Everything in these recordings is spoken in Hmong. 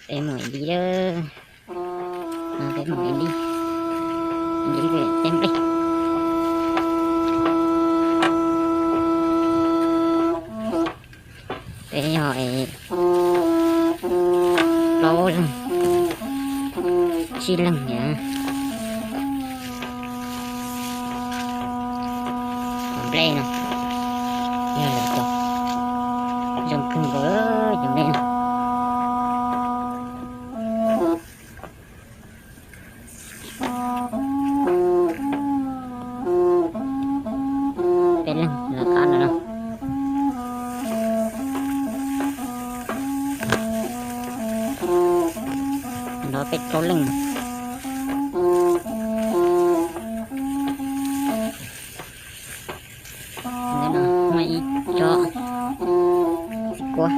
Peb mus ib dib, no peb mus ib dib, ib dib teb nplej. Peb yog plaub leeg, tsib leeg na. Cov nplej no yog lawv cov, zoo kawg nkaus cov nplej no. Peb leeg lawv qab ntawm no. Nrog peb plaub leeg. Ntawm no muaj ib tsob txiv kuab,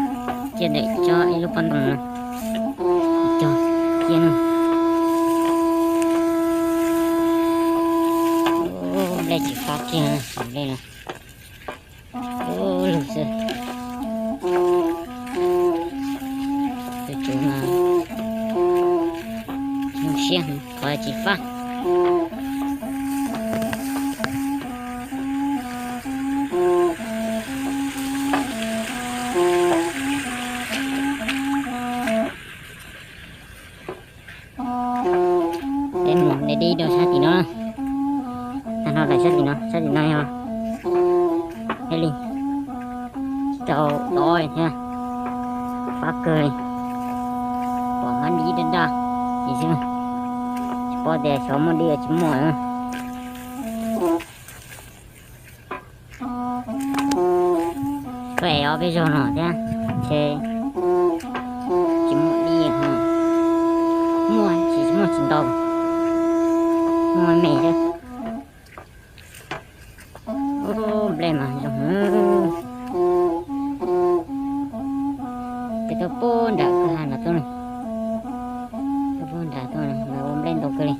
ciaj ntawm tsob ib lub pob ntoo no, ib co ciaj no. Nplej tsis fab kiag, nplej no lug xwb. Tus tswv mas zoo siab qhov tsis fab. Peb mus de dib rau sab tim no, tag nrho lawm sab tim no, sab tim no yog thiaj li tsis tau dob thiab, fab kawg li. Pom hmab dib daj daj xwb, tsis paub tias xyov muaj dib los tsis muaj. Peb ob peb zaug no thiab, ntshe tsis muaj dib ho, muaj tsis muaj tsis ntau, muaj me me xwb. Ub, nplej mas zoo heev. Peb tuaj puag nram kwj ha no tuaj, tuaj puag nram tuaj, lawv ua nplej ntau kawg li.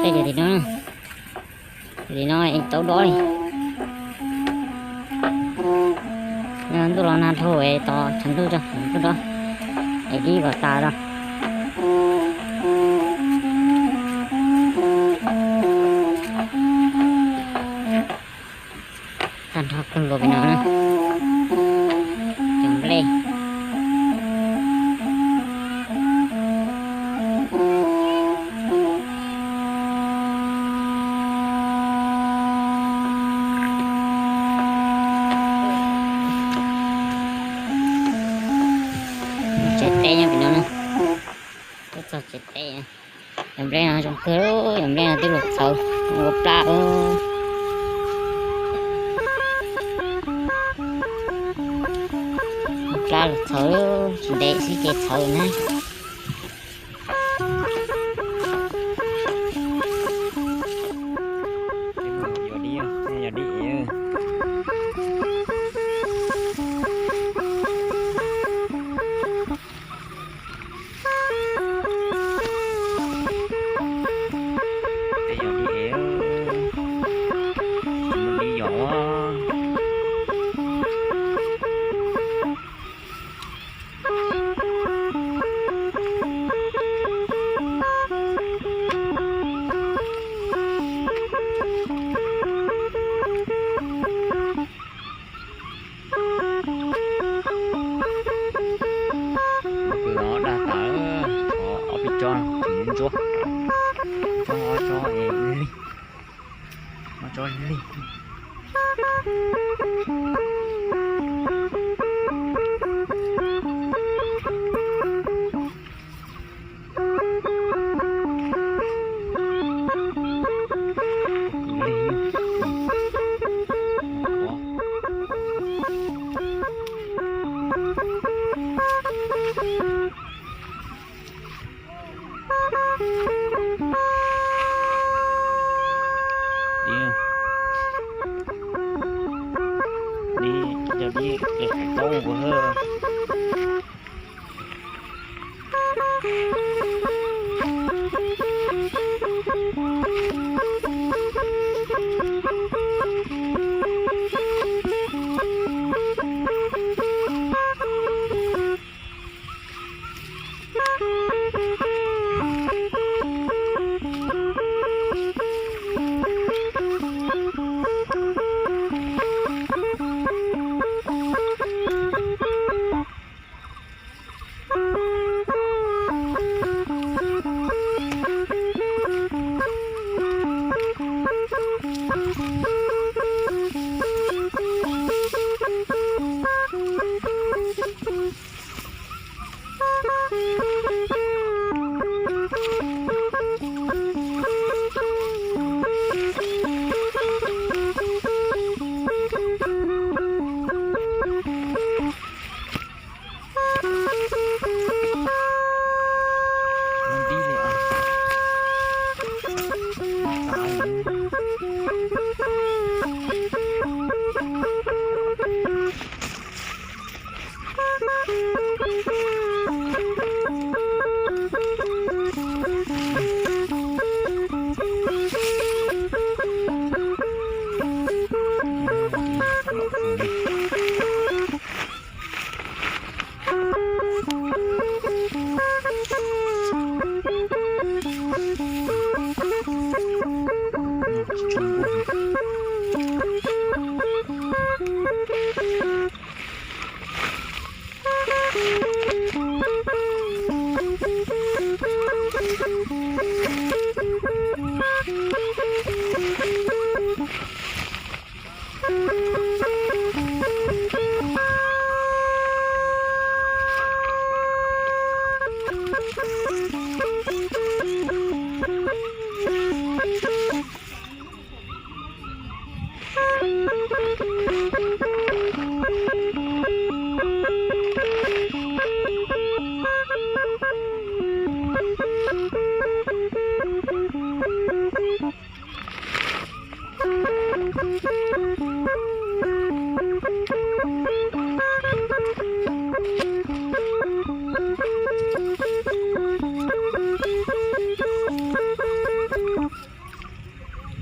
Tej tim no, tim no tau dob li. Ntuj los nag dhau es tos tshav ntuj tso, ntuj dob es dib kom tas tso. Tag nrho kawg nkaus pem no na, cov nplej. Tsev teb nyob pem no na, tuaj txog tsev teb. Cov nplej no zoo kawg, cov nplej no twb luag txhawv, ua plab, ua plab luag txhawv, tsis ntev xwb ces txhawv na. Yog dib, yog dib. Tej yog dib ev, muaj dib yos. Kws os dag tas, ob peb tsob tseem ntsuab, tsob ob tsob lig, ob tsob lig. Ib qe qe taub nkaus hab.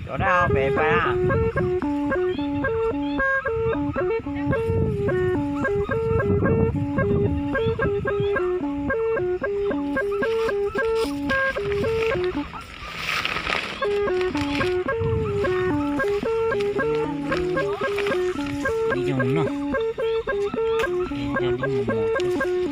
Cov dab pem pais na. Li yog no. Yog li mus mus xwb.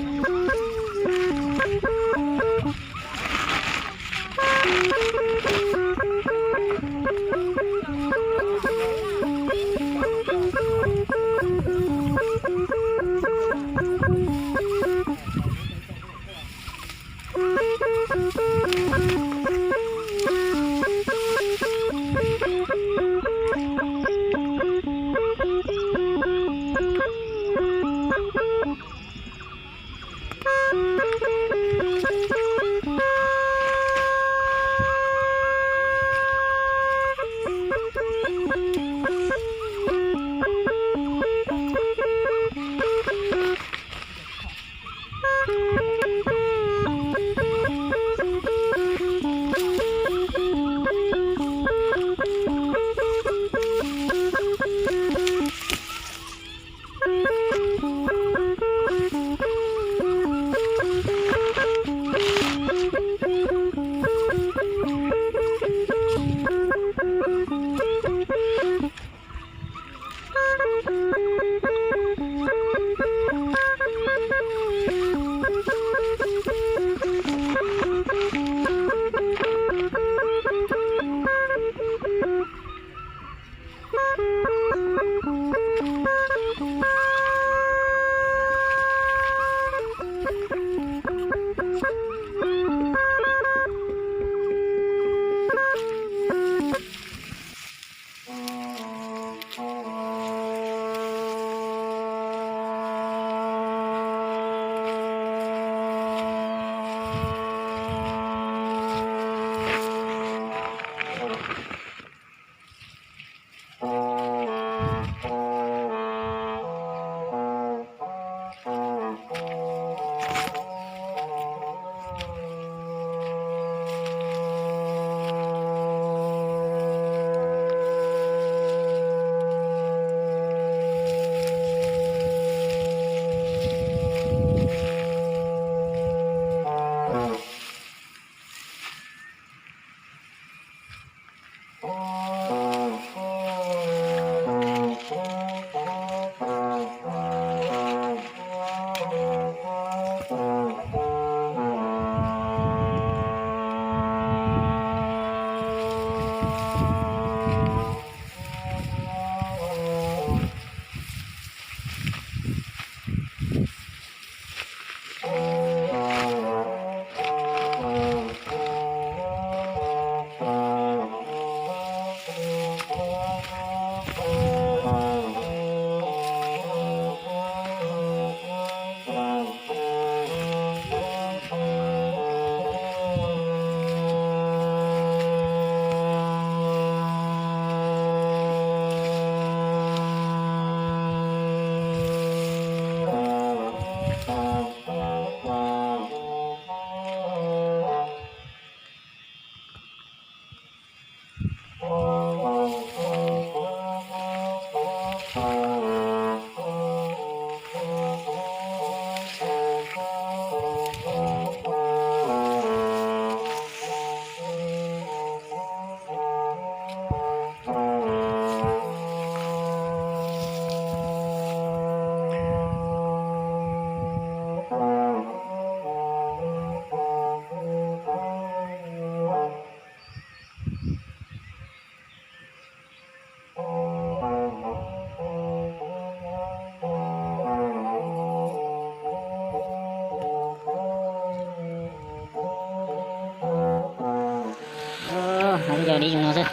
Dib zoo no xwb,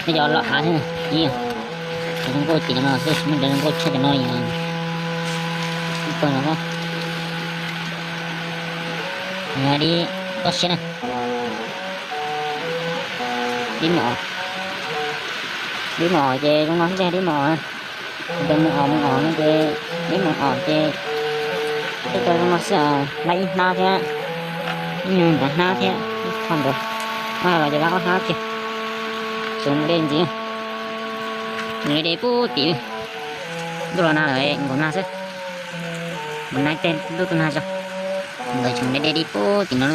nej cov lam av xwb, dib zoo nkauj tim no xwb, tsis muaj dab zoo nkauj tshaj cov no li no. Ib pawg no, dib toj siab na. Dib mos, dib mos ces zoo no xwb, dib mos. Ntawd mus os mus os no ces, dib mus os ces tej co zoo no xwb, lab ib hnab thiab, ib nyuag ntawd hnab thiab, ib qho ntawd, ob los ces lab ob hnab kiag. Tsuas mus de ntxiv, nws de pub tim, ntuj los nag lawm nkaum nag xwb, nkaum nag tej ntuj tus nag zog, nkawd tseem de de dib pub tim no.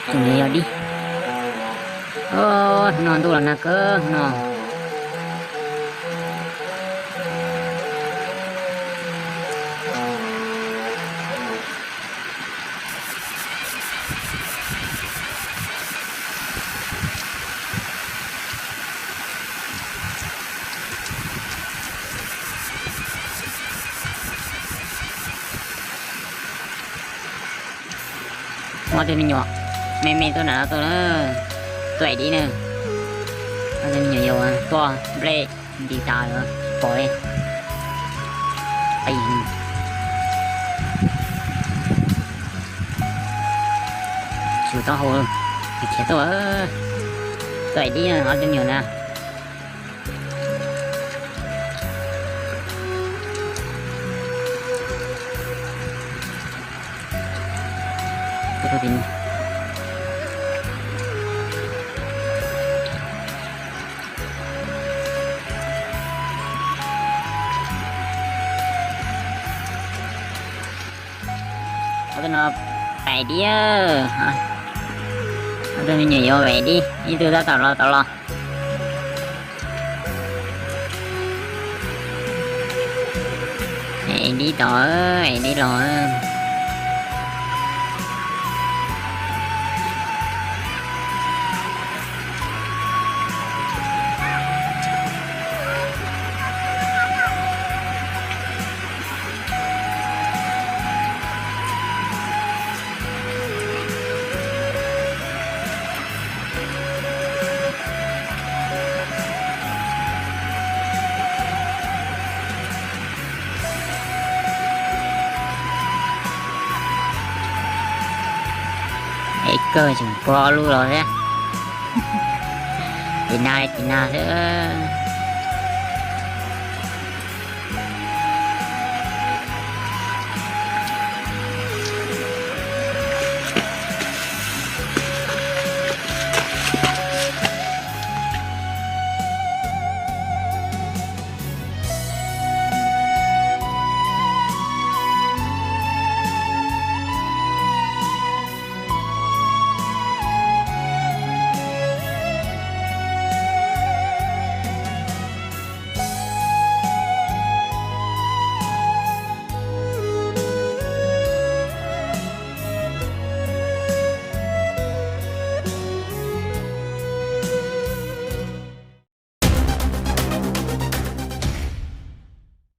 Tseem yog dib. Hnub no ntuj los nag kawg no. Ob tug me nyuam me me tuaj nram no tuaj na, tuaj ev dib na. Ob tug me nyuam yaus tuaj nplej nti tas lawm pom li. Tsis taub hau, khiav tuaj, tuaj ev dib ob tug me nyuam na. Ob tug no pais dib, ob tug me nyuam yaus pais dib, ib tug tab tom los tod los. Ev dib tod, ev dib los. Ev kawg tseem pog lub los thiab. Tiv nag tiv nag xwb.